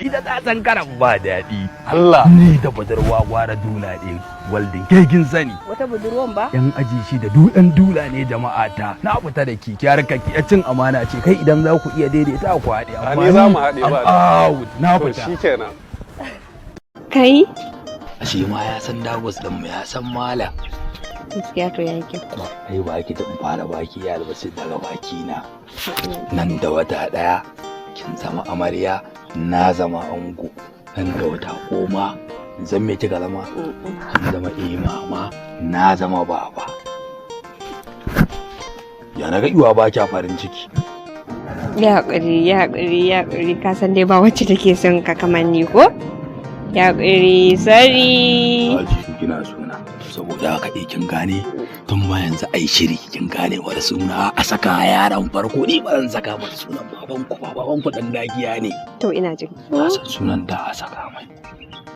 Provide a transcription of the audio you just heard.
Ita ta san karan ba daɗi. Allah. Ni da budurwa gwara dula ne waldin ke kin sani. Wata budurwan ba? Yan aji shi da duɗan dula ne jama'a ta. Na fita da kiki har ka cin amana ce kai idan za ku iya daidaita ku haɗe. A ni za mu haɗe ba. Out na To fita. shikenan. Kai? Shi ma ya san dagos ɗin mu ya san malam. Gaskiya to ya kyau. Ai baki ta fara baki ya albashi daga baki na. Nan da wata ɗaya kin zama amarya na zama ango. Nan da wata 10 zan me kika zama? Kin zama imama na zama baba. Ya na ga iwa ba kya farin ciki. Ya haƙuri, ya haƙuri, ya haƙuri. Ka san dai ba wacce take son ka kamar ni ko? Ya haƙuri, sorry. Aji kina suna. Saboda haka eh kin gane tun ma yanzu ai shiri kin gane wani suna a saka yaron farko ni ba zan saka masa sunan baban ku ba, baban ku dan dagiya ne. To ina jin. Na san sunan da a saka mai.